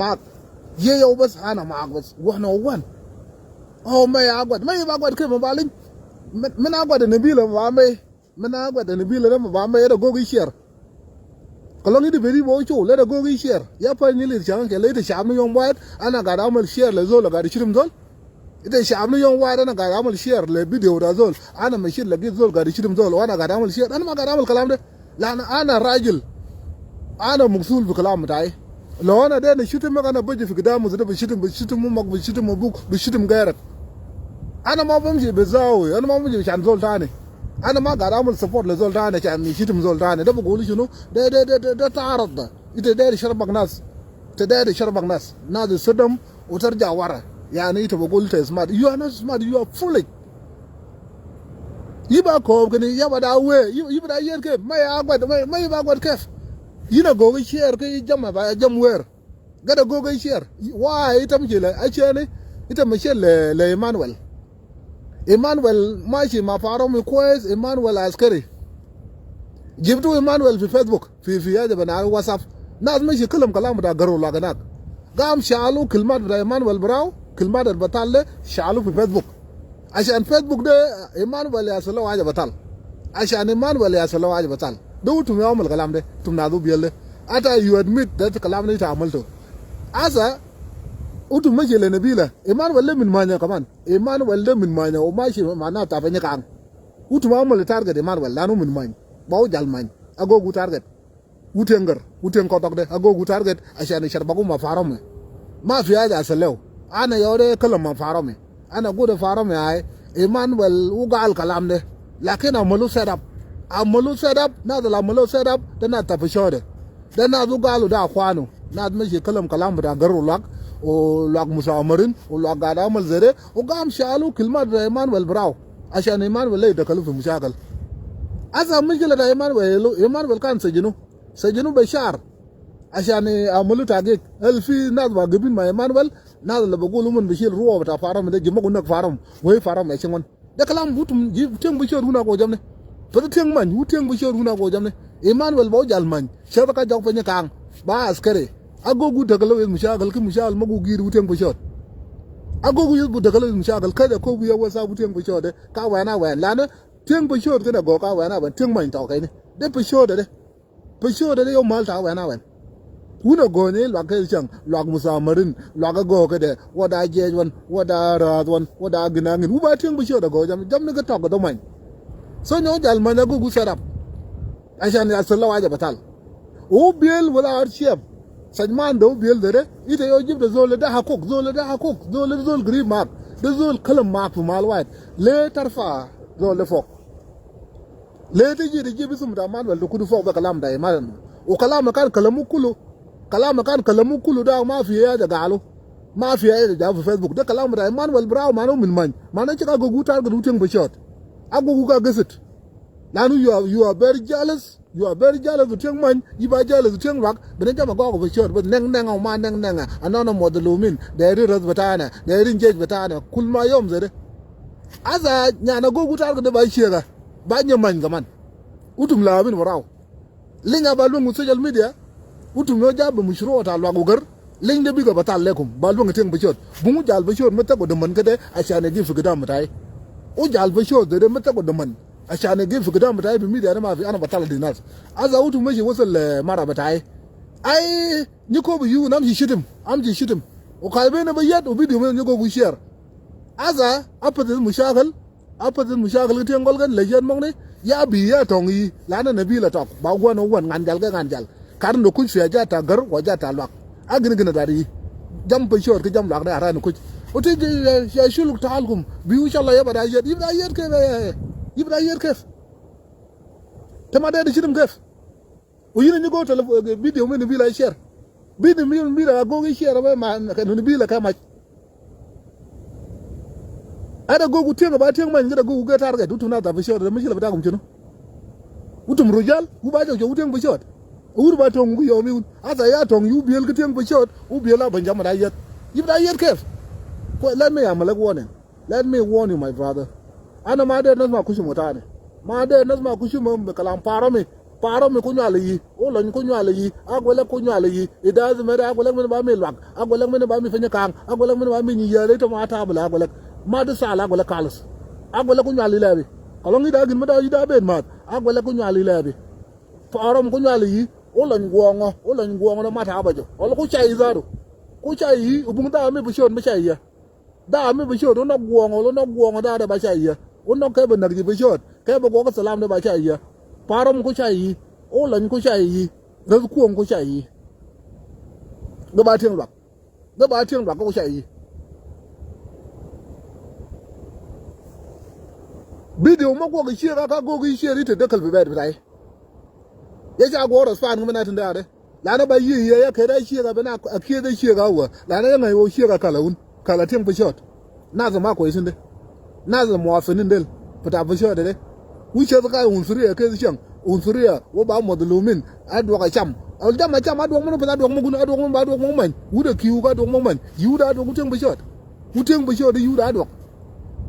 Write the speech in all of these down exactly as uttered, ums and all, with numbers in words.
Maak. Jiɛ yɛ wä bäth, ana maak bäth. One on one. Oh, mɛ ya guat. Mɛ i̱ ba guat kɛ mɛ ba li̱ny. Mɛ, mɛ na guat ni bilɛ mɛ ba mɛ. Mɛ na guat ni bilɛ mɛ ba mɛ. Ɛ dɛ go̱o̱k i̱ share. Kɛ lɔŋ i̱ di beri bä wä cow. Lɛ dɛ go̱o̱k i̱ share. Ya pä ni lir ca̱ŋ kɛ lɛ i̱ ti ca̱a̱m ni yɔm waɛt. Ana gat amɛl share lɛ zol lɛ gat i̱ citim dhol. I̱ ti ca̱a̱m ni yɔm waɛt. Ana gat amɛl share lɛ video da zol. Ana mɛ shit lɛ git zol gat i̱ citim dhol. Wa ana gat amɛl share. Ana ma gat amɛl kalam dɛ. Lan ana rajil. Ana muksul bi kalam bitai. Lo ana dee ni shitim mak ana baji fi gidam zede bi shitim, bi shitim umak, bi shitim abuk, bi shitim gairak. Ana ma bamshi bi zawi, ana ma bamshi bi shan zol tani. Ana ma gad amul support le zol tani shan ni shitim zol tani. Da bi gulu shunu? Da, da, da, da, da taarad da. Ita dee di sharbak nas. Ita dee di sharbak nas. Nas di sadam. Wa tarja wara. Yani ita bagul ita smart. You are not smart. You are foolish. Iba kob kini, yaba da we, iba da yer kef, ma ya gwad, ma, ma iba gwad kef. Yina gogi share ki jama ba jam wer. Gada gogi share. Wa ita mjila, a shani, ita mashil le, le Emmanuel. Emmanuel mashi ma farom kwes, Emmanuel askari. Jibtu Emmanuel fi Facebook. Fi, fi haja bana WhatsApp. Nas mashi kalam kalam bita garu lwa ganak. Gam shalu kilmat bita Emmanuel Brown, kilmat al batal de, shalu fi Facebook. Ashan Facebook de, Emmanuel ya salo haja batal. Ashan Emmanuel ya salo haja batal. De utum ya amal kalam de, utum nadu biyal de. Ata you admit that kalam de ita amalto. Asa, utum mashi le Nabila. Emmanuel de min manya kaman. Emmanuel de min manya, o mashi ma na tabanya kang. Utum amal target Emmanuel, lanu min many. Bau jal many. Ago gu target. Wuteng gär, wuteng kɔtɔk de, ago gu target, ashan ishar bagu ma farom. Ma fi haja asalew. Ana yode kalam ma farom. Ana gude farom ay. Emmanuel ugal kalam de. Lakin amalu set up. Amalu set up, nadal amalu set up, de na tapishode. De na ugalu da akwanu. Na mashi kalam kalam bita garu lwak, o lwak musamarin, o lwak gada amal zede, o gam shalu kilmat bita Emmanuel Brown. Ashan Emmanuel le dakalu fi mushakal. Asa mishkila ta Emmanuel, Emmanuel kan sajinu. Sajinu be shar. Ashan amalu tagik. Hal fi nas wagibin ma Emmanuel, nas le bagulu uman bishil ruwa bita farom de, jimagu nak farom. Wei farom ya shingon. De kalam butum ji tieng bishar huna go jamne. Fata tieng many, wu tieng bishar huna go jamne. Emmanuel bau jal many. Shaba ka jok penye kang. Ba askari. Ago gu dakalu wes mushakal ki mushakal magu giri wu tieng bishar. Ago gu yus bu dakalu wes mushakal kaja ko bu ya wasa wu tieng bishar de. Ka wena wen lana. Tieng bishar kena go ka wena wen tieng many tau kaini. De bishar de. Peshod de yom mal ta wen a wen. Wun a gɔny luak kɛ cäŋ, luak musamarin, luak a gɔɔk kɛ dɛ, wä da jiɛc wan, wä da rääth wan, wä da gin a ŋin. Wu ba tieŋ peshod a gɔɔk jam, jam ni kɛ tɔk kɛ dɔ many. So nyɔ jal many a guk wu set up. Ashan ya sel la waja batal. Wu biel wala ar ciɛp. Saj man dɛ wu biel dɛ dɛ, ita yɔ jib dɛ zol dɛ hakuk, zol dɛ hakuk, zol dɛ zol grib mak, dɛ zol kalam mak fi mal wahid. Le tarfa zol dɛ fok. Le ti ji̱ ti ji̱ bi sum ta Emmanuel ti kudu fok be kalam ta Emmanuel. Wa kalam kan kalamu kulu. Kalam kan kalamu kulu da ma fi haja galu. Ma fi haja ja fi Facebook. De kalam ta Emmanuel Brown manu min many. Manu cika go gu target wu tieng peshod. A go gu ka gesit. Lanu you are, you are very jealous. You are very jealous wu tieng many. Iba jealous wu tieng luak. Bene jama go go peshod. But neng neng au ma neng neng. Anana modlumin. Deri ras betana. Deri jej betana. Kul ma yom zede. Asa nyana go gu target de ba shega. Ba nyɛ many kaman. Utum laabin warau. Liŋ a ba luäŋ social media. Utum yɔ jab bi mushruwa ta luak wugär. Liŋ de bigä batal lekum. Ba luäŋ tiɛŋ peshod. Buŋu jal peshod mɛ thek wä dämän kädɛ. Ashan ɛ gi fi gidam bitayi. U jal peshod de mɛ thek wä dämän. Ashan ɛ gi fi gidam bitayi bi media de ma fi ana batal di nas. Asa utum mɛ shi wasal, eh, mara bitayi. Ai, nyi kobu yu, am shi shitim. Am shi shitim. U kal bene ba yat, u video mɛ nyi kobu share. Asa, apathin mushakil. Apathin mushakil ki tieng gɔl kɛn lɛ yɛn mɔkni, ya bi ya tɔŋ yi, lana Nabila tɔk, ba guan wu guan ŋan jal kɛ ŋan jal. Kar ni kuc fi haja ta gär, wa haja ta luak. A gini gini dari yi. Jam peshod ki jam luak de a ran kuc. Uti ya shuluk talkum, bi wu shala ya bada yet, yi bada yet kef, yi bada yet kef. Te ma de di shitim kef. Wu yin ni go tele, eh, video mi ni bi la share. Bi ni mi, mi la go gi share ba ma, ni bi la ka ma. Ada go gu tieng ba tieng many, ada go gu ge target. Utum na ta peshod, mi shila bitakum shunu. Utum rujal, wu ba jo jo tieng peshod. Wu ba tong gu yomi un. Asa ya tong yu biel ki tieng peshod, wu biel a banjama da yet. Yi bada yet kef. Ko, let me, I'm like warning. Let me warn you, my brother. Ana ma de nas ma kushum tani. Ma de nas ma kushum be kalam farom. Pa̱a̱r rɔm mi ku nyual yi, wä lɔny ku nyual yi, a guɛlɛ ku nyual yi. It doesn't matter, a guɛlɛ min ba mi luak, a guɛlɛ min ba mi piny ka̱a̱ŋ, a guɛlɛ min ba mi nyi yɛɛl i̱ tɔmɔ a ta̱a̱ bi la a guɛlɛ. Mat di thal a guɛlɛ kalis. A guɛlɛ ku nyual yi lɛpi. Kɔlɔŋ i̱ da̱a̱ gin mi da̱a̱ i̱ da̱a̱ ben ma̱a̱th, a guɛlɛ ku nyual yi lɛpi. Pa̱a̱r rɔm ku nyual yi, wä lɔny guɔ̱ɔ̱ŋɔ, wä lɔny guɔ̱ɔ̱ŋɔ dɔ mat a bä jɔ. Ɔl ku ca yi dharu. Ku ca yi, i̱ buŋ dha̱a̱ mi bi ciöt mi ca yi yɛ. Daa mi bi ciöt wä nɔk guɔ̱ɔ̱ŋ wä nɔk guɔ̱ɔ̱ŋ daa dee ba ca yiɛ. Wä nɔk kɛ bi näk ji̱ bi ciöt kɛ bi guɔ̱k salam dee ba ca yiɛ. Pa̱a̱r rɔm ku ca yi. Wä lɔny ku ca yi. Räth kuɔ̱ŋ ku ca yi. Dee ba tieŋ luak. Dee ba tieŋ luak ku ca yi. Video mɔ guɔk i̱ ciek a ka go̱o̱k i̱ ciek i̱ te dee käl bi bɛɛt bi tay. Yɛ ca guɔ respond ŋä mi na tin dee a dee. Lanɛ ba yiëë yɛ yɛ kɛ dee ciek a ben a kieth dee ciek a wä. Lanɛ yɛ ŋäc wä ciek a kala wun. Kala tieŋ bi cɔɔt. Nath ma kuec tin dee. Nath muafin in del. Pita bi cɔɔt dee. Wi̱c cɛ thika unsuria kɛ cieŋ. Unsuria wä ba muɔth lumin. A duɔk a cam. A jam a cam a duɔk mun pita a duɔk mun a duɔk mun ba a duɔk mun many. Wut a kiu ka a duɔk mun many. Yiu da a duɔk wut tieŋ bi cɔɔt. Wut tieŋ bi cɔɔt yiu da a duɔk.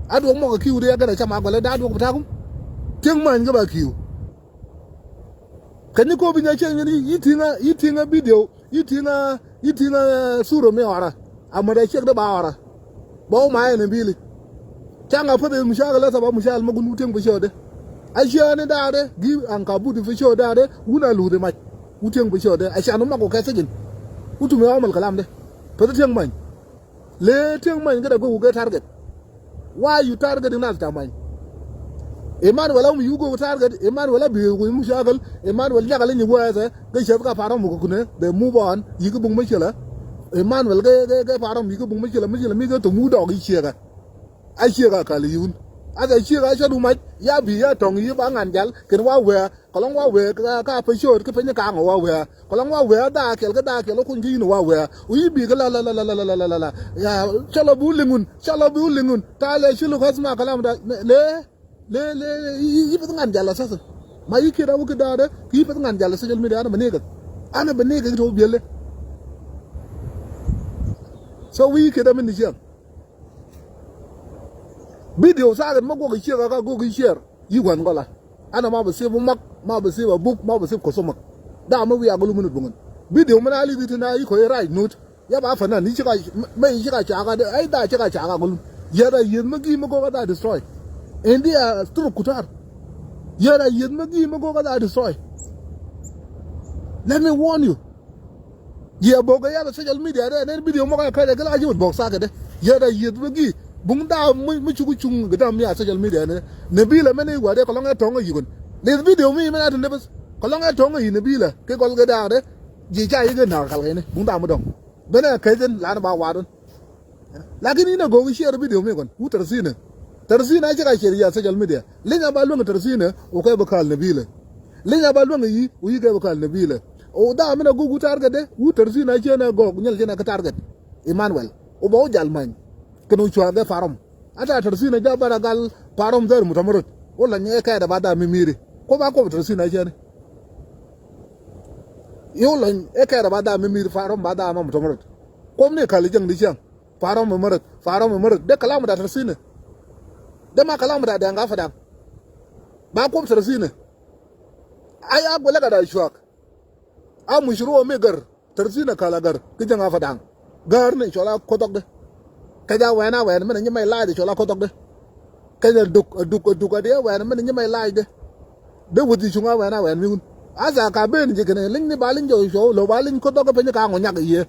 A duɔk mɔ kɛ kiu dee ya gɛn a cam a gɔlɛ da a duɔk pita kum. Tieŋ many kɛ ba kiu. Kɛ ni kopi nya cieŋ ni yi tiŋa yi tiŋa video yi tiŋa yi tiŋa suro mi ɔra. Amada ciek de ba ɔra. Ba wä ma ɛn bili. Caŋ a päth in mushakil la saba mushakil ma gun wut tieŋ bi cɔɔt de. A ciɛ ni daak de gi an ka but bi cɔɔt daak de wun a luth imac. Wut tieŋ bi cɔɔt de a can wä mak wä kɛ thijin. Wut tumi ɔmɛl kalam de. Päth tieŋ many. Lee tieŋ many kä dee go̱o̱k wä kɛ target. Why you targeting nath ca many? Emmanuel a wum yi wä go̱o̱k target, Emmanuel a bi wä mushakil, Emmanuel nyakal in yi wä ɛsɛ, kä cieth ka pa̱a̱r rɔm wä kä kunɛ, they move on, yi kä buŋ mushkila. Emmanuel kɛ, kɛ, kɛ pa̱a̱r rɔm yi kä buŋ mushkila, mushkila mi kɛ to̱ŋ wä dɔɔk i̱ ciek ɛ. A ciek a kal yi wun. As a ciek a cɔt wä mac, ya bi ya tɔ̱ŋ yi ba ŋa̱n jal, kɛn wa wɛɛ, Kɔlɔŋ wa wee ka, ka pɛ ciööt kä peny ka̱a̱ŋ wa wee. Kɔlɔŋ wa wee a da̱a̱ kiɛl kä da̱a̱ kiɛl kä kuny kä yin wa wee. Wi̱i̱ bi kä la la la. Ya cɔl a bi wä liŋ wun, cɔl a bi wä liŋ wun. Ta̱a̱ lɛ ci luk häth ma kalam da le le le yi peth ŋa̱n jal a sasa. Ma yi kiet a wä ki da̱a̱ dee ki yi peth ŋa̱n jal a social media ana bä ni kɛ. Ana bä ni kɛ ki to̱ biɛl dee. So wi̱i̱ kiet a min ni ciɛŋ. Video thaakɛt mä guɔk i̱ ciek a ka guɔk i̱ cier. Yi gua̱n gɔla. Ana ma bä sip mak, ma bä sip a buk, ma bä sip kosomak. Da mi wiak gulu minit buŋun. Video mi na li di ti na yi ko yi right nut. Ya ba fanan yi cika, mɛ yi cika caka de, ay da cika caka gulu. Ya da yith mi gi mi goka da destroy. India stroke kutar. Ya da yith mi gi mi goka da destroy. Let me warn you. Yɛ bok kɛ yɛn a social media dɛ nɛn video mɔk a kɛc a gɛl a ji̱ wut bok sakɛ dɛ. Yɛ da yieth bek gi buŋ da mi cuku cuŋ kɛ dam mi a social media ni. Ni bi lɛ mɛn i̱ wä dɛ kɔlɔŋ ɛ tɔŋ a yikun. Ni video mi mɛn a tin dɛ bes kɔlɔŋ ɛ tɔŋ a yi ni bi lɛ kɛ gɔl kɛ da dɛ. Ji̱ ca yi kɛ nak kal kɛ ni buŋ da mi dɔŋ. Ben ɛ kɛc in lan ba waat wun. Lakin inɛ go̱o̱k i̱ share video mi kɔn wut tɛr thinɛ. Tɛr thinɛ a cɛ ka share ya social media. Linya ba luäŋ tɛr thinɛ wä kɛ bä kal ni bilɛ. Linya ba luäŋ yi wä yi kɛ bä kal ni bilɛ. Wä da min a go̱o̱k wut target de wut tɛr thinɛ a cɛ nɛ gɔɔk nyɛl cɛ nɛ kä target. Emmanuel wä ba wä jal many. Kɛn wä cua̱a̱ŋ dee pa̱a̱r rɔm. Ata tɛr thinɛ ja bä ra gal pa̱a̱r rɔm dhɛr mut amä rot. Wä la nyɛ kɛɛt a ba da mi mi̱i̱ri. Kuɔ ba kuɔp tɛr thinɛ a cɛ ni. I̱ wä la nyɛ kɛɛt a ba da mi mi̱i̱ri pa̱a̱r rɔm ba da ma mut amä rot. Kuɔp ni kal i̱ jäŋ di cäŋ. Pa̱a̱r rɔm i̱ märät, pa̱a̱r rɔm i̱ märät. Dee kalam da tɛr thinɛ. Dee ma kalam da dɛŋ ka Padaŋ. Ba kuɔp tɛr thinɛ. Ay a guɛlɛ ka da cuak. A mucuru mi gär. Tɛr thinɛ kal a gär. Ki jäŋ a Padaŋ. Gär ni cɔl a kothɔk de. Kɛ ja wɛn a wɛn min a nyi mɛy laaj de cɔl a kothɔk de. Kɛn ɛ duk, ɛ duk, ɛ duk, ɛ diɛ wɛn min nyi mɛy laacdɛ. Dee weth ji̱ cuŋ a wɛn a wɛn mi wun. Asa ka ben ji̱ kɛn ɛ li̱ny ni ba li̱ny jɔw cuɔw, lo̱ ba li̱ny ko̱th dɔk kä peny ka ŋɔ nyak i̱ yiee.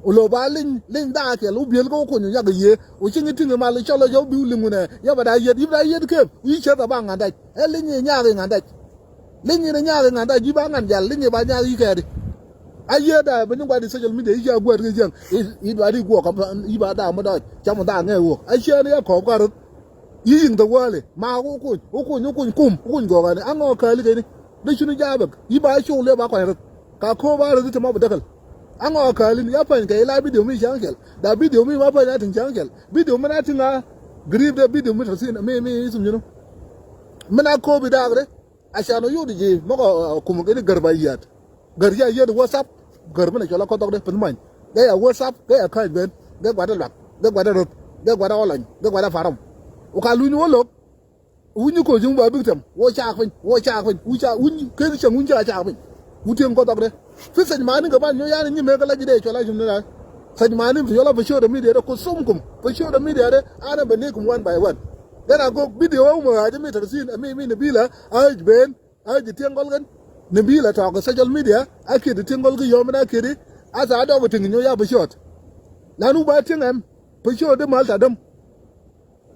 Lo̱ ba li̱ny, li̱ny daak kɛl, wä biel kä wä kuny nyak i̱ yiee. Wä ciŋ i̱ tiŋ i̱ mal i̱ cɔl ɛ jɔw bi wä li̱ŋ wun ɛ. Yɛ bɛ da yiet, yi̱ bɛ da yiet kep, wi̱i̱ ceth ɛ ba ŋa̱n dac. Ɛ li̱ny i̱ nyak i̱ ŋa̱n dac. Li̱ny in a nyaak i̱ ŋa̱n da̱c ji̱ ba ŋa̱n jal, li̱ny i̱ ba nyaak i̱ kɛɛt i̱. A yiëë da̱a̱ ben ni gua̱t i̱ social media i̱ cia guäät kɛ jiäŋ. I̱, i̱ duaat i̱ guɔk i̱ ba da̱a̱ mi dɔɔc. Cam da̱a̱ ŋɛɛ wok. A ciɛ ni ya kɔɔp ka röth. I̱ yi̱ŋ the world i̱. Ma wä kuny, wä kuny, wä kuny kum, wä kuny gɔɔk ani. A ŋɔɔk kääli kɛn i̱. Dee cuni jaabäk. I̱ ba col i̱ ba kuany röth. Ka ko̱o̱p a röth i̱ te ma bi däkäl. A ŋɔɔk kääli ni ya pa̱ny kɛ i̱ la video mi ca̱ŋ kɛl. Da video mi ma pa̱ny a ti̱ŋ ca̱ŋ kɛl. Video mi na ti̱ŋ a giriip dee video mi tɛ̈r thi̱n mi, mi, mi thum ji̱nu. Mi na ko̱o̱p i̱ daak rɛ. Acan ɔ yot ji̱ mɔk ɔ kum kɛn i̱ gär ba yiaat. Gär ya yiaat WhatsApp, gär mi na cɔl a kɔthɔk dee piny many. Gɛ ya WhatsApp, gɛ ya kääc ben, gɛ gua̱dɛ luak, gɛ gua̱dɛ röth, gɛ gua̱dɛ ɣɔlɔny, gɛ gua̱dɛ pa̱a̱r rɔm. Wä ka luny wä lo̱k. Wun nyi ko̱ ji̱ ŋu ba bik tɛm wä caak piny, wä caak piny, wä caak, wun nyi keth cäŋ wun ca caak piny. Wä tieŋ kɔthɔk dee. Fi thɛc mani kɛ ban nyɔ yan nyi mëë kɛ la ji̱ dee cuɔl a cum ni la. Thɛc mani fi cuɔl a fi social media dee ku thum kum. Fi social media dee an a bɛ ni kum one by one. Then a gok video a wumɛ a ji̱ mi tɛr thin a mi mi ni bila a ji̱ ben. A ji̱ tieŋ gɔl kɛn ni bi la tɔɔk kɛ social media a kiɛt tieŋ gɔl kɛ yɔm in a kiɛt. A thaa dɔk tiŋ nyɔ ya bi ciöt. Lan wu ba tieŋ ɛm bi ciöt di mal ta däm.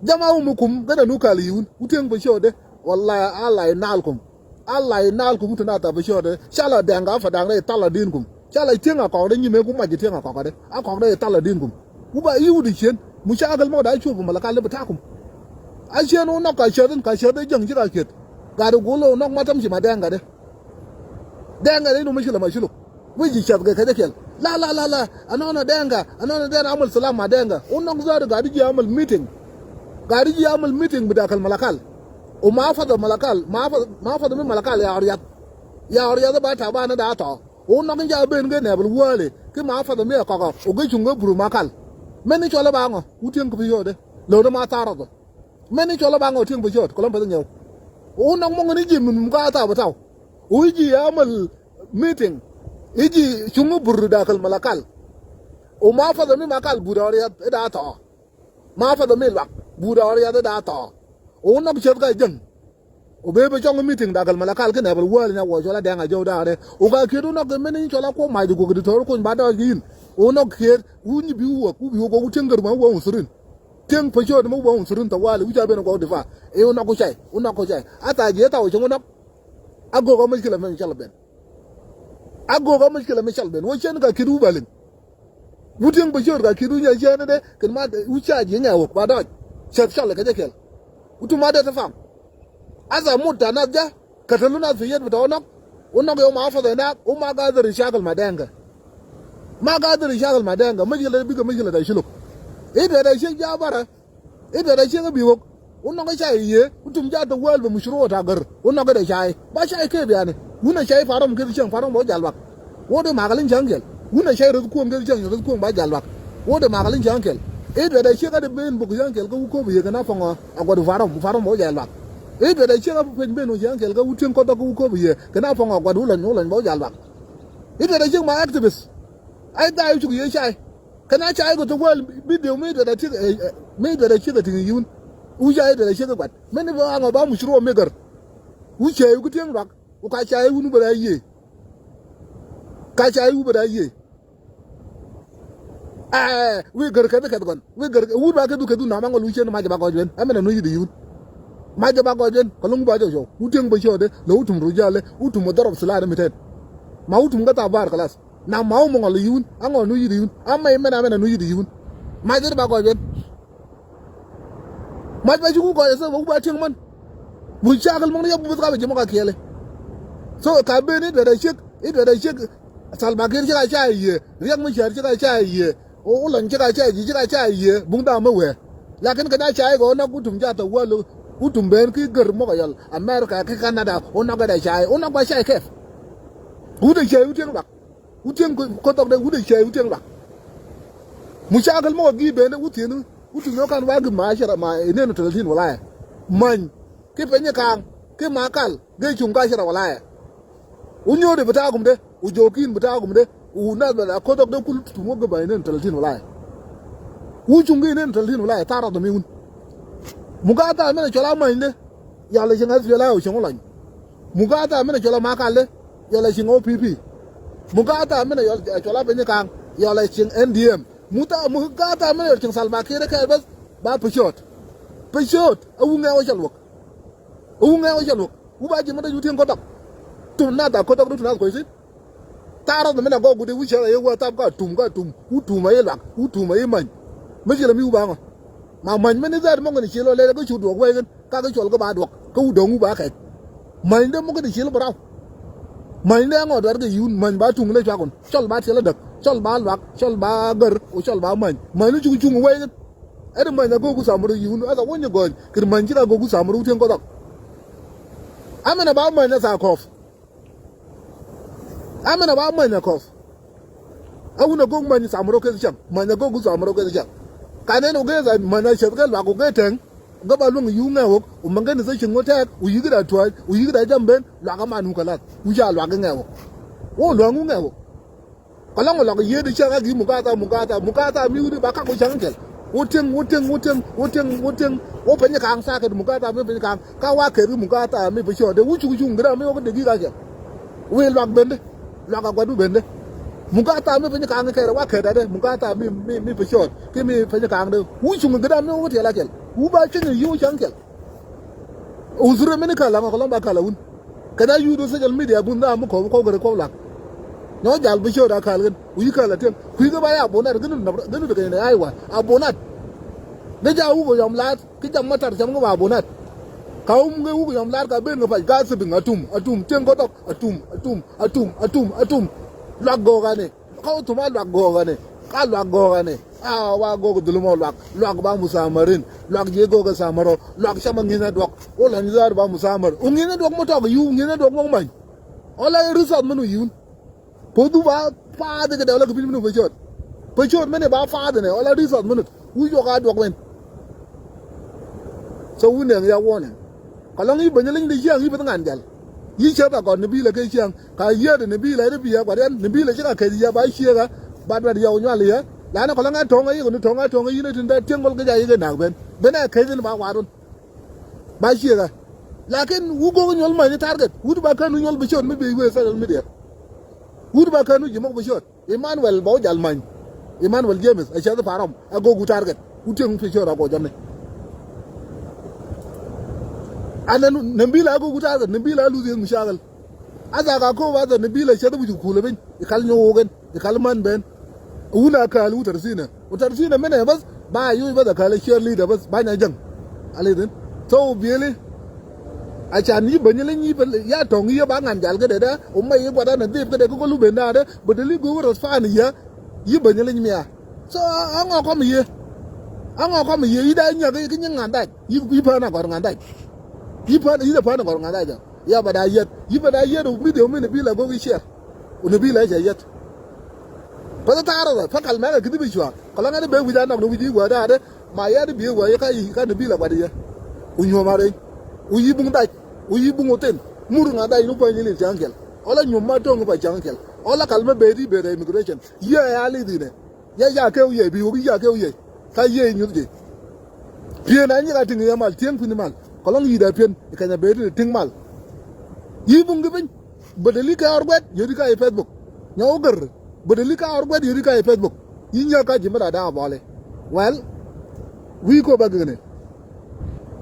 Jam a wumi kum kɛn a nu kal yiwun wu tieŋ bi ciöt di. Wala a la inal kum. A la inal kum wu tin a tha bi ciöt di ca la dɛŋ ka fa daŋ rɛ ital a din kum. Ca la tieŋ a kɔk di nyimɛ kum ma ji̱ tieŋ a kɔk di a kɔk di ital a din kum. Wu ba i̱ wut i̱ cien mucakil mɔ da cuɔp malakal i̱ bi takum. A cien wu nɔk ka cieth in ka cieth i̱ jäŋ ci ka cieth. Gat i̱ gul wu nɔk ma täm ci ma dɛŋ gat i̱. Dɛŋ gat i̱ nu mi ci la ma ci luk. Wi̱c ji̱ cieth kɛ kecä kiɛl la la la la. Anɔnɔ dɛŋ gat anɔnɔ dɛŋ amal salam ma dɛŋ gat wu nɔk zat gat i̱ ji̱ amal meeting. Gat i̱ ji̱ amal meeting bi dakal malakal. Wu ma fadha malakal ma fadha mi malakal ya ɣɔr yath. Ya ɣɔr yath i̱ ba taban i̱ da thɔɔ. Wu nɔk in ca ben ke nɛɛp wäli ki ma fadha mi ɛ kɔkɔ wu ke cuŋ ke bur ma kal. Mɛn ni cuɔl i̱ ba ŋɔ wu tieŋ ki bi yɔɔdɛ. Lo̱n i̱ ma thaar rɔdhɔ. Mɛn ni cuɔl i̱ ba ŋɔ tieŋ bi yɔɔd kɔlɔm peth nyɛw. Wu nɔk muŋ in i̱ ji̱ min muŋ ka thaar bi thaw. Wu i̱ ji̱ amal meeting i̱ ji̱ cuŋ i̱ bur dakäl ma la kal. Wu ma fadha mi ma kal bur ɔr yath i̱ da thɔɔ. Ma fadha mi luak bur ɔr yath i̱ da thɔɔ. Wu nɔk cieth ka jäŋ. Wu bee bi cɔŋ meeting dakäl malakal kä nɛpɛl wäl nya wä cɔl a dɛŋ a jɔw da̱a̱rɛ. Wu ka kiet wu nɔk kɛ mɛn in cɔl a kuɔ mac di kuɔk di to̱r kuny ba dɔɔc kä yin. Wu nɔk kiet wu nyi bi wu wäk wu bi wä guɔk wu tieŋ gär ma wu bä wun thurin. Tieŋ pä ciöt ma wu bä wun thurin thɔ wali wu ca ben guɔk di fa. I̱ wu nɔk ku cay wu nɔk ku cay a thac yee thaw cäŋ wu nɔk. A gök a mec kila mɛn cɔl a ben. A gök a mec kila mɛn cɔl a ben wä cien ka kiet wu bä liŋ. Wu tieŋ bä ciöt ka ki̱t wu nyɛ ciɛɛn dee kɛn ma wu ca ji̱ nyɛ wok ba dɔc. Cɛth cɔl kɛ jɛ kɛl. Wu tu ma dee ti fam. Asa mut ta nath jɛ kɛ te lu nath fi yet bi tɔ nɔk. Wu nɔk yɛ wu ma fɔth ɛ naak wu ma gathir shakil ma dɛŋkɛ. Ma gathir shakil ma dɛŋkɛ mec kɛ lɛ bikɛ mec kɛ lɛ ta ci lok. I̱ duɛ dɛ ciek ja barɛ. I̱ duɛ dɛ ciek bi wok. Wun nɔk i̱ cay i̱ yiëë wun tum ca te wäl bɛ mucuru wä ta gär wun nɔk i̱ dɛ cay ba cay kep yani. Wun ɛ cay parom keth cäŋ parom bä wä jal luak. Wä dee makä li̱n cäŋ kɛl wun ɛ cay röth kuɔ̱ŋ keth cäŋ röth kuɔ̱ŋ ba jal luak. Wä dee makä li̱n cäŋ kɛl i̱ duɛ dɛ ciek ɛ dee ben bok cäŋ kɛl kä wä köp i̱ yiëë kɛ na pa̱ŋ ɔ a guɔt parom parom bä wä jal luak. I̱ duɛ dɛ ciek ɛ peny ben wä cäŋ kɛl kä wä tieŋ kɔth ɔ kä wä köp i̱ yiëë kɛ na pa̱ŋ ɔ a guɔt wä lɔny wä lɔny bä wä jal luak. I̱ duɛ dɛ ciek ma activist. Ai dhaai cuk yee cay. Kɛn a cay kɛ thok wäl video mi duet a tiek mi duet a ciek a tiŋ yiwun. Wu cay duet a ciek a guat mɛn i̱ ba ŋɔ ba muc ruɔm mi gär. Wu cay wu ki tieŋ luak wu ka cay wun bɛ rɛy yee. Ka cay wu bɛ rɛy yee. Ɛɛ wi̱i̱ gär kɛth kɛth gɔn wi̱i̱ gär wut ba kɛth kɛth wun nama ŋɔl wu cien mac ba gɔc ben ɛmɛn a nu yit yiwun. Mac ba gɔc ben kɛ lo̱ŋ ba jɔk cɔw wu tieŋ bä ciɔɔde lɛ wu tum ru jalɛ wu tum ɛ dhɔrɔp thilaat mi tɛn. Ma wu tum kä thabar kɛ lath. Na ma wä muŋ a lɛ yiwun a ŋɔ nu yit yiwun a mɛy mɛn a mɛn a nu yit yiwun. Mac dee ba gɔc ben. Mac ba ci ku gɔc a thok ba ku ba tieŋ män. Mucakil muŋ ni yɛ buth ka bɛ ji̱ muŋ a kiɛlɛ. So ka ben i̱ duet a ciek i̱ duet a ciek. Salva Kiir ci ka ca yiëë riɛk mi cär ci ka ca yiëë. Wu lɔny ci ka ca ji̱ ci ka ca yiëë buŋ dam mi wee. Lakin kɛ na ca i̱ kɛ wä nɔk ku tum ca thok wäl ku tum ben ki gär mɔk a yɔl America ki Canada wä nɔk kɛ dɛ ca i̱ wä nɔk ba ca i̱ kɛp. Wut a ca i̱ wut tieŋ luak. Wut tieŋ ko̱ thɔk dee wut a cɛɛy wut tieŋ luak. Mucakil mɔ gi̱i̱ ben wut thieni wut thieni wä kan wa gi̱ ma cɛ rɔ ma inen tɛlɛtin walaya. Many ki peny ka̱a̱ŋ ki ma kal gee cuŋ ka cɛ rɔ walaya. Wut nyuɔ̱ɔ̱r i̱ bi ta̱a̱ gumde wut jo̱o̱k in bi ta̱a̱ gumde. Wut nath bɛ la ko̱ thɔk dee kul tuŋ wä gi̱ ma inen tɛlɛtin walaya. Wut cuŋ gi̱ inen tɛlɛtin walaya thaar rɔ dhɔmi wun. Mugatha mɛnɛ cɔl a manyde. Yɔl i̱ cieŋ S P L A O cieŋ wä lɔny. Mugatha minɛ cɔl a Makal de yɔl a cieŋ O P P. Mugatha minɛ yɔl cɔl a Piny Kaŋ yɔl a cieŋ N D M. Muta Mugatha minɛ yɔl cieŋ Salva Kiir kɛɛl bäth ba Pecööt. Pecööt a wuŋɛ wä cɔl wä. A wuŋɛ wä cɔl wä wu ba ji̱ mɛ dɔ̱c wä tieŋ Ko̱dɔk. Tum nath a Ko̱dɔk du tu nath kuɔy thi̱n. Ta̱a̱ rɔth mi na gɔk guti wi̱c cɛ ɣä yek wä thap ka tum ka tum wu tum a yi luak wu tum a yi many. Mi ci lɛ mi wu ba ŋɔ. Ma many mɛn i̱ dhɛɛr mɔŋ kɛn ci lɔ lɛl kä cu duɔk wɛy kɛn ka kɛ cuɔl kä ba duɔk kä wu dɔ̱ŋ wu ba kɛc. Many dee mɔŋ kɛn ci lɔ bä raw. Many dee ŋɔ duat kɛ yiwun many ba tuŋ lɛ cuakun cɔl ba tiɛl a däk cɔl ba luak cɔl ba gär ku cɔl ba many. Many ni cuk cuŋ wɛy kɛn. Ɛn many a go̱o̱k ku thamur yiwun ɛth a wä nyɛ gɔny kɛn many ci ka go̱o̱k ku thamur wu tieŋ Ko̱dɔk. Amɛn a ba many a thaa kɔɔp. Amɛn a ba many a kɔp. A wun a gok many thamro keth cam many a gok gu thamro keth cam. Ka nɛn ɔ gee tha many a ceth kɛ luak ɔ gee tɛŋ. Gä ba luäŋ yiu ŋɛ̈wäk, wu mɛŋ kɛn i̱ thäcin ŋuɔ̱t tɛ̈ɛ̈k, wu yi̱k i̱ da tua̱a̱c, wu yi̱k i̱ da jam ben, luak aman wu kɛ lath, wu ca luak i̱ ŋɛ̈wäk. Wä lua̱ŋ wu ŋɛ̈wäk. Kɛ lɔŋ luak yiëëd i̱ cäŋ a gi̱i̱ Mugatha, Mugatha, Mugatha mi wut i̱ ba kak wä cäŋ kɛl. Wä tieŋ, wä tieŋ, wä tieŋ, wä tieŋ, wä tieŋ. Wä peny ka̱a̱ŋ thaket Mugatha mi peny ka̱a̱ŋ. Ka wa kɛt i̱ Mugatha mi pecɔɔt dee wä cuk cuŋ gräm mi wä kä dee gi̱i̱k a kɛl. Wëë luak bende. Luak a gua̱du bende. Mugatha mi piny ka̱a̱ŋ kɛɛrɛ wa kɛt adɛ. Mugatha mi, mi, mi pecɔɔt. Ki mi piny ka̱a̱ŋ dee. Wä cuŋ gräm mi wä kä tiɛl a kɛl. Wä ba cuny i̱ yiw cäŋ kɛl. Wä thurɛ mini kal aŋɔ kɛ lɔŋ ba kal a wun. Kɛ da yuut wä social media bun dhaa mi kɔp kɔp kɛ rɛ kɔp lak. Nyɔ jal bi ciöt a kal kɛn. Wä yi kal a tiɛŋ. Kui̱ kɛ ba ya abonat gɛn wut kɛ ni ai wa. Abonat. Ni ja wuk kɛ yɔm laat. Ki jam ma tar cam kɛ ba abonat. Ka wum kɛ wuk kɛ yɔm laat ka ben kɛ pac. Gaa thibing atum, atum. Tiɛŋ kɛ dhɔk. Atum, atum, atum, atum, atum. Luak gɔɔk ani. Ka wä thum a luak gɔɔk ɛnɛ. Ka luak gɔɔk ɛnɛ. A wa gɔɔk dhulum ɔ luak. Luak ba musamarin. Luak jiɛ gɔɔk ɛ samar ɔ. Luak cam a ŋi̱n ɛ duɔk. Wä lɔny dhaar ba musamar. Wä ŋi̱n ɛ duɔk mɔ tɔk yiw, ŋi̱n ɛ duɔk mɔ many. Ɔ la ɛ risat mɛn wä yiwun. Poth wä ba path kɛ dɛw la kɛ piny mɛn wä pecot. Pecot mɛn ɛ ba path ɛnɛ. Ɔ la risat mɛn wä yuɔk a duɔk mɛn. So wä nɛŋ ya warning. Kɛ lɔŋ i̱ bäny leny di ciaŋ i̱ beth ŋan jal. I̱ cäth a gɔt ni bi̱i̱lä kɛ ciaŋ. Ka yiëëdɛ ni bi̱i̱lä i̱ bi̱i̱ a gua̱diɛn ni bi̱i̱lä ci ka kɛc yɛ ba ciëëk ɛ. Ba duat yɛ wä nyual yɛ. Lanɛ kɔlɔŋ ɛ tɔ̱ŋ ɛ yik ni tɔ̱ŋ ɛ tɔ̱ŋ ɛ yin ɛ tin dee tieŋ gɔl kɛ ca yik ɛ nak ben. Ben ɛ kɛc in ba wa̱a̱r wun. Ba ciëëk ɛ. Lakin wut go̱o̱k nyuɔl mäni target. Wut ba kän wä nyuɔl bi ciöt mi bi wee social media. Wut ba kän wä ji̱ mɔk bi ciöt. Emmanuel bä wä jal many. Emmanuel James ɛ cäth pa̱a̱r rɔm ɛ go̱o̱k wut target. Wut tieŋ pi ciöt a go̱o̱k jɔni. Anɛ ni bi̱i̱lä ɛ go̱o̱k wut target ni bi̱i̱lä ɛ luth yeth mucakɛl. A dhak a ko̱o̱p a dhak ni bi̱i̱lä cäth bi cu kuulä piny. I̱ kal nyɔk wok ɛn i̱ kal män ben. Wun a kääl wut tɛr thinɛ wut tɛr thinɛ minɛ bäth. Ba yoc bäth a kääl ɛ cier li̱i̱t a bäth ba nya jäŋ. A li̱i̱t in thou biëli. A can yi bäny leny yi bä ya tɔ̱ŋ yi ba ŋan jal kädɛ dɛ. Wä mɛ yi gua̱t an a dhip kädɛ kä kɔ lup ben da̱a̱dɛ bä deli go̱o̱k rɛth pa̱a̱n yä. Yi bäny leny mia. So a ŋɔ kɔm yi. A ŋɔ kɔm yi yi da nyak ki nyi ŋan dac. Yi yi pa̱a̱n a gɔr ŋan dac. Yi pa̱a̱n yi da pa̱a̱n a gɔr ŋan dac. Ya bɛ da yet yi bɛ da yet mi diw mi ni bi la go̱o̱k yi ciɛr. Wä ni bi la cɛ yet. Pä ta̱rä pä kal mɛk a kithi bi cua kɔ la ŋani ben wi̱c a nɔk ni wi̱c yi wä da̱a̱dɛ. Ma yɛ di bi̱i̱ wä yɛ ka yi ka ni bi̱i̱ la gua̱t yɛ. Wä nyuɔ̱m a reny. Wä yi buŋ dac wä yi buŋ wä thin. Mur ŋa dac ni kuany ni li̱l cäŋ kɛl. Ɔ la nyuɔ̱m ma to̱ŋ pa cäŋ kɛl. Ɔ la kal mɛ bee di bee rɛ immigration. Yɛ ya li̱th inɛ. Yɛ ya kɛw yɛ bi wä ki ya kɛw yɛ. Ka yɛ nyuth jɛ. Pi̱en a nyik a ti̱ŋ yɛ mal tieŋ pi̱n mal kɔlɔŋ yi̱t a pi̱en i̱ kɛny a bee ti ti̱ŋ mal. Yi buŋ ki piny. Bä deli kɛ ɣɔr guɛt yöri ka i̱ Facebook. Nyɔk wä gär bä deli ka ɣɔr guɛt yöri ka i̱ Facebook. Yi nyäk ka ji̱ mi la da̱a̱ bɔli. Well, wi̱i̱ kop a gikni.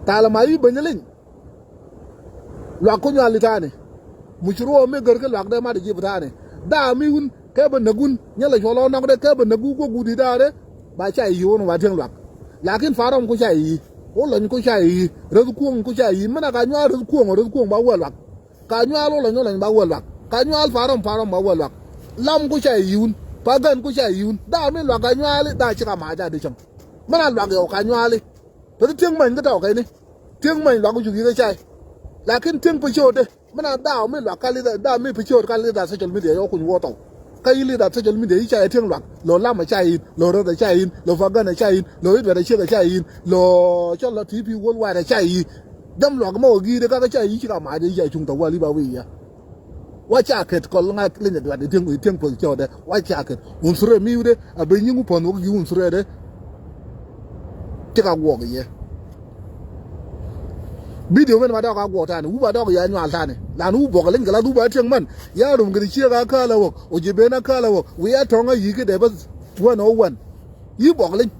Thalɛ ma yi bäny liny. Luak ku nyual i̱ ta̱a̱ni. Muc ruɔɔm mi gär kä luak dee mat i̱ ji̱ bi ta̱a̱ni. Da̱a̱ mi wun kɛ bä näk wun nyɛ lɛ cuɔl ɣɔn nɔk dee kɛ bä näk wun guɔk wut i̱ da̱a̱ dee. Ba ca i̱ yi̱ wun wa tieŋ luak. Lakin pa̱a̱r rɔm ku ca i̱ yi̱. Wä lɔny ku ca i̱ yi̱. Räth kuɔ̱ŋ ku ca i̱ yi̱. Min a ka nyual räth kuɔ̱ŋ räth kuɔ̱ŋ ba wä luak. Ka nyual wä lɔny wä lɔny ba wä luak. Ka nyual pa̱a̱r rɔm pa̱a̱r rɔm ba wä luak. Lam ku ca i̱ yi̱ wun. Pa gän ku ca i̱ yi̱ wun. Da̱a̱ mi luak ka nyuali da̱a̱ ci ka ma̱a̱ ca di cäŋ. Min a luak yɛ wä ka nyuali. Peth tieŋ many kä tɔɔk kɛni. Tieŋ many luak ku cuk yi̱k ɛ cay. Lakin tieŋ pecot de. Min a daw mi luak ka li̱th a daw mi pecot ka li̱th a social media yɔ kuny wä tɔw. Ka yi li̱th a social media yi cay tieŋ luak. Lo lam a cay in. Lo rɛth a cay in. Lo pagan a cay in. Lo itwɛt a ciek a cay in. Lo cɔl la T V worldwide a cay in. Jam luak mɔ gi̱i̱dɛ ka kä cay in ci ka mac in cay cuŋ tɔw wali ba wi̱i̱ ya. Wa ca ket kɔl ŋa̱ leny a duat i̱ tieŋ i̱ tieŋ puɔth cɔɔdɛ wa ca ket. Unsure mi̱i̱wdɛ a ben nyiŋ wä puɔ̱nh wä gi̱ unsure dɛ. Ti ka guɔk i̱ yɛ. Bidio mɛn ma dɔk a guɔk tani wu ba dɔk ya nyual tani. Lan wu buɔk leny kɛ lath wu ba tieŋ man ya rum kɛ ti ciek a kääl a wäk. Wu ji̱ ben a kääl a wäk wu ya tɔ̱ŋ a yi̱ kä dɛ bä. Wän ɔ wän. Yi buɔk liny.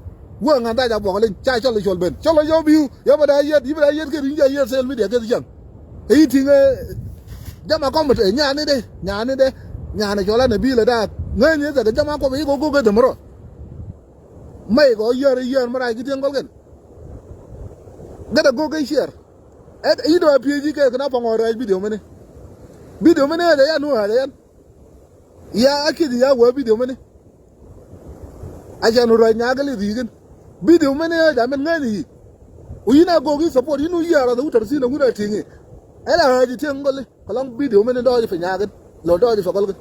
Wä ŋa̱n dac a buɔk liny ca cɔl i̱ cɔl ben cɔl i̱ cɔl biu. Yɛ bä da yiet yi bä da yiet kɛ ri̱ny ca yiet social media kɛ thi̱n cäŋ. I̱ ti̱ŋ ɛ jam a kɔm ɛ nyani de nyani de. Nyani cɔl an ɛ bi̱i̱ lɛ daak ŋäcni ɛ thɛk ɛ jam a kɔm i̱ kɔ go̱k ɛ dämärɔ. Mɛy kɔ yiɛɛr i̱ yiɛɛr mi rac ki tiɛŋ gɔlkɛn. Gɛt ɛ go̱k ɛ ciɛɛr. Ɛ i̱ dɔ̱ ɛ pi̱eec i̱ kɛ kɛn a pɔŋ ɔ rɛɛc bidio mini. Bidio mini ɛ jɛ yan nu ɛ jɛ yan. Ya a kieth ya wä bidio mini. A cɛ nu rɔy nyakä li̱th yi̱ kɛn. Bidio mini ɛ jɛ min ŋäcni yi̱. Wu yi̱n a gok i̱ support yi̱n wu yi̱ a rath wu tɛr thi̱n a wun a ti̱ŋ i̱. Ɛn a ɣääc i̱ tiɛŋ gɔli kɛ lɔŋ bidio mini dɔɔc i̱ pɛ nyakä. Lɔ dɔɔc i̱ pɛ gɔlkɛ.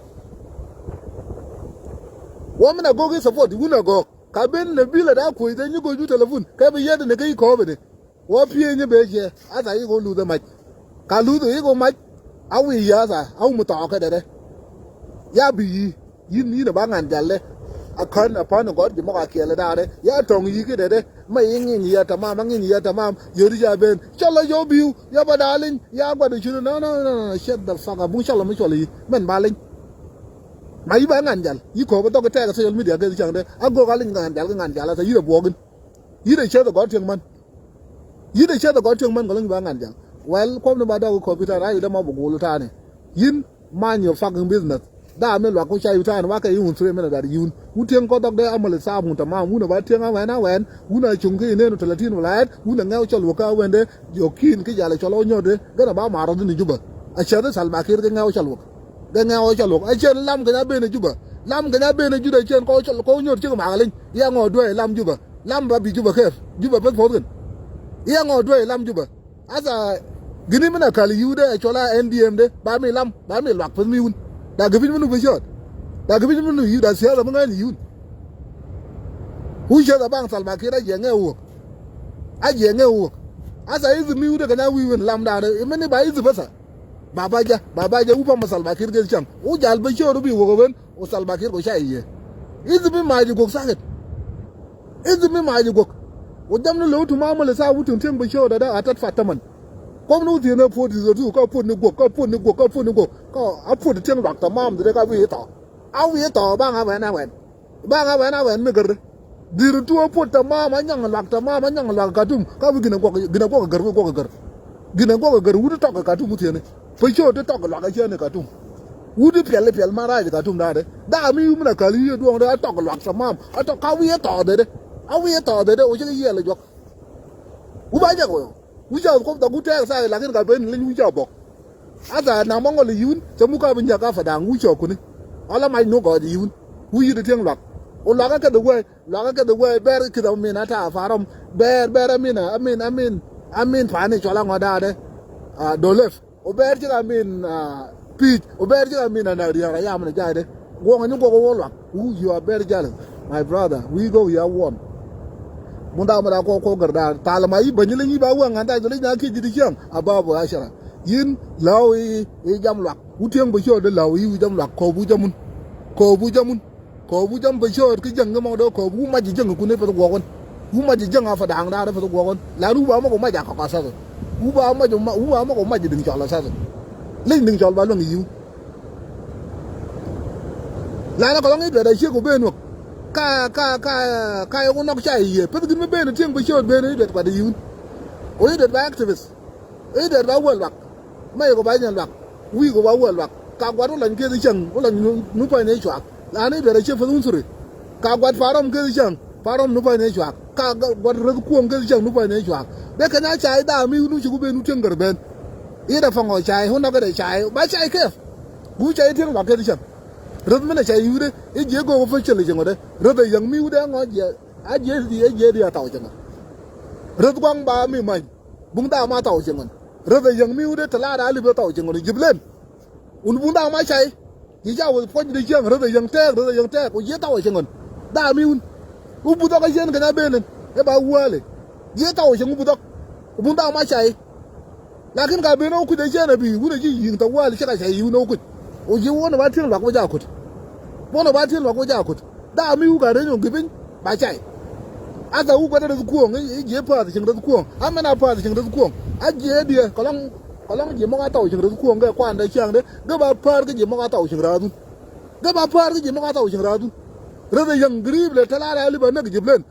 Wä min a gok i̱ support yi̱ wun a gok ka ben nɛ bi̱l a da̱a̱ kuɔ̱c dhɛ nyi go̱c wi̱i̱ telefon kɛ bi yɛt ni kä i̱ kɔɔpɛ ni. Wä pi̱eeny i̱ bee ciɛ, asa i̱ ko luth i̱ mac. Ka luth i̱ ko mac, a wi̱i̱ yɛ asa, a wum i̱ thɔɔk kä dee dee. Ya bi yi̱, yi̱n, yi̱n ɛ ba ŋa̱n jal dee. A kän, a pän i̱ gɔ̱r ji̱ mɔk a kiɛl i̱ da̱a̱ dee. Ya tɔ̱ŋ yi̱ kä dee dee. Ma i̱ ŋi̱n yɛ tamam, a ŋi̱n yɛ tamam. Yöri ca ben. Cɔl a yɔw bi̱i̱w, ya ba da̱a̱ liny, ya gua̱t i̱ cuni. No, no, no, no, shut the fuck up. Buŋ cɔl a mi cɔl a yi̱. Mɛn ba liny. Ma yi̱ ba ŋa̱n jal. Yi̱ köp a dhɔk i̱ tɛɛk a social media kɛ thi̱n cäŋ dee. A gök a liny ŋa̱n jal kä ŋa̱n jal asa yi̱ rɛ buɔk in. Yi̱ rɛ cäth a gɔ̱r tiɛŋ män. Yi̱n a cäth a gɔ̱r tiɛŋ män kɛ lo̱ny ba ŋa̱n ja̱ŋ. Well, kuɔmni ba dɔk kɔp i̱ ta̱a̱n rac dämɔ bi guul ta̱a̱ni. Yi̱n mind your fucking business. Daa mi luak ku ca i̱ ta̱a̱n wakɛ i̱ wun three minute dat yi̱ wun. Wun tiɛŋ kɔn dhɔk dee amali thaap wun tamam. Wun a ba tiɛŋ awɛn awɛn. Wun a cuŋ ki inen u talatin wilayat. Wun a ŋɛw cɔl wä kä awɛn dee. Jokin ki jal a cɔl ɔ nyɔt dee. Gɛn a ba mar rɔ dhin i̱ Juba. A cäth i̱ Salva Kiir ki ŋɛw cɔl wä. Gɛ ŋɛw cɔl wä. A cɛn lam kɛ nya ben i̱ Juba. Lam kɛ nya ben i̱ Juba cɛn kɔ cɔl kɔ nyɔt cik makä liny. Yɛ ŋɔ duee lam Juba. Lam ba bi Juba kɛɛp. Juba peth puɔth kɛn. I̱ ɛŋɔ duee lam Juba. Asa gini mi na kal yiu de, ɛ cɔl a N D M de, ba mi lam, ba mi luak peth mi wun. Da gɛ piny mi nu bi cɔɔt. Da gɛ piny mi nu yiu, da siasa mi ŋa̱n yiu. Wu cieth a baŋ Salva Kiir a jiɛ ŋɛ wuɔk. A jiɛ ŋɛ wuɔk. Asa ithi mi wun de kɛ na wi̱i̱ wun lam da de, imini ba ithi bätha. Baba ja, baba ja, wu pam Salva Kiir kɛ cam. Wu jal bä cio̱o̱r bi wok wen, wu Salva Kiir ko ca iye. Ithi mi maji gok sakit. Ithi mi maji gok. Wu jam ni lo tu ma mole sa wu tin tin bä cio̱o̱r da da atat fat taman. Kom ni wu tin ne put ithi tu, ka put ni gok, ka put ni gok, ka put ni gok. Ka a put tin luak tamam de ka wi tɔ. A wi tɔ ba ŋa wen a wen. Ba ŋa wɛn a wɛn mi gär. Dhir tuɔ puɔt tamam, a nyaŋ luak tamam, a nyaŋ luak Katum. Ka wi̱ ginɛ guɔk, ginɛ guɔk gär, wi̱ guɔk gär. Ginɛ guɔk gär, wut tɔk Katum wut thieni. Pä ciö ti tɔk luak a cieni Katum. Wut ti piɛl, piɛl ma rac Katum da̱a̱ de. Da̱a̱ mi wi̱ mi na kal yië duɔ̱ŋ de, a tɔk luak tamam. A tɔk ka wi̱ a tɔɔth de. A wi̱ a tɔɔth de, wä cä yiɛl juɔk. Wu ba jak wä. Wu ca kuɔth dhɔk wu tɛɛk thaak, lakin ka ben leny wu ca bɔk. Asa na mɔ ŋɔl yiwun, cɛ muk ka bi nyak ka fadaŋ wu cɔɔk kuni. Ala mac nu gɔɔc yiwun. Wu yit tiɛŋ luak. Wu luak kɛ the way, luak kɛ the way, bɛɛr kith amin ata farɔm. Bɛɛr, bɛɛr amin, amin, amin, amin pani cɔl aŋɔ daadɛ. A, dolef. Wu bɛɛr cik amin, a, pi̱i̱c. Wu bɛɛr cik amin ana ria̱a̱k a yam ni jaydɛ. Guɔŋ ni guɔk wä luak. Wu, you are very jealous, my brother. We go, we are one. Mun da mɛ da kɔ kɔ gɛr da. Tal ma yi bä nyi lɛ nyi ba wä ŋan da jɔ lɛ nya ki ji̱ di cäŋ. A ba bä a cɛ ra. Yin law yi, yi jam luak. Wu tiɛŋ bä ciö de law yi wu jam luak. Kɔ bu jamun. Kɔ bu jamun. Kɔ bu jam bä ciö ki jäŋ mɔ de kɔ bu mac jäŋ kun peth guɔk wän. Wu mac jäŋ a fa daŋ da peth guɔk wän. La wu ba mɔ ko mac a kɔ ka sasa. Wu ba mac, wu ba mɔ ko mac diŋ cɔl a sasa. Leny diŋ cɔl ba luäŋ yiw. Lanɛ kɔlɔŋ i̱ duet a ciek ku ben wek. Ka, ka, ka, ka yɛ ku nɔk ca i̱ yiëë. Peth gin mi ben i̱ tieŋ bi ciööt ben i̱ duet kuat i̱ yiun. Ku i̱ duet ba activist. I̱ duet ba wäl luak. Ma yɛ ku ba nyɛn luak. Wi̱i̱ ku ba wäl luak. Ka guat ku lany kieth i̱ cäŋ, ku lany nu, nu pany i̱ cuak. Lanɛ i̱ duet a ciek peth wun thuri. Ka guat parɔm kieth i̱ cäŋ, parɔm nu pany i̱ cuak. Ka ga-, guat räth kuɔ̱ŋ kieth i̱ cäŋ nu pany i̱ cuak. Dee kɛn a cay dhaa mi nu ci ku ben nu tieŋ gär ben. I̱ da fɔŋɔ cay, hu nɔk i̱ da cay. Ba cay kɛɛp. Gu ca i̱ tieŋ luak kɛn cäŋ. Räth min a ca i̱ wi̱cdɛ i̱ jiɛ go̱o̱k official i̱ cäŋ ɔdɛ. Räth a yäŋ mi wi̱cdɛ ŋɔ jiɛ a jiɛ di a jiɛ di a thaw cäŋ. Räth gua̱ŋ ba mi many. Buŋ dhaa ma thaw cäŋ ɔn. Räth a yäŋ mi wi̱cdɛ te laat a lip a thaw cäŋ ɔn. Jiblen. Wun buŋ dhaa ma cay. Ji̱ ca wä puɔ̱ny di cäŋ räth a yäŋ tɛɛk, räth a yäŋ tɛɛk. Ku jiɛ thaw cäŋ ɔn. Dhaa mi wun. Wu buthɔk a cien kɛn a ben in. Ɛ ba wäli. Jiɛ thaw cäŋ wu buthɔk. Ku buŋ dhaa ma cay. Lakin ka ben ɔ kuc ɛ cɛn ɛ bi wun ɛ ci yi̱i̱ŋ thok wäl cä ka cɛ yi̱i̱ŋ ɔ kuc. Ɔ ji̱ wun ɛ ba tieŋ luak wä ja kut. Wun ɛ ba tieŋ luak wä ja kut. Dhaa mi wuk a reny ɔ gi̱ piny ba cay. Atha wuk bä te rɛth kuɔ̱ɔ̱ŋ i̱ ji̱ pääth cieŋ rɛth kuɔ̱ɔ̱ŋ. Amɛn a pääth cieŋ rɛth kuɔ̱ɔ̱ŋ. A jiɛ diɛ kɔlɔŋ, kɔlɔŋ ji̱ mɔk a thaw cieŋ rɛth kuɔ̱ɔ̱ŋ kɛ kuandɛ ciaŋdɛ. Gɛ ba päär kä ji̱ mɔk a thaw cieŋ rathun. Gɛ ba päär kä ji̱ mɔk a thaw cieŋ rathun. Rɛth ɛ yäŋ giriip lɛ te la rɛl i̱ ba näk ji̱ plɛn.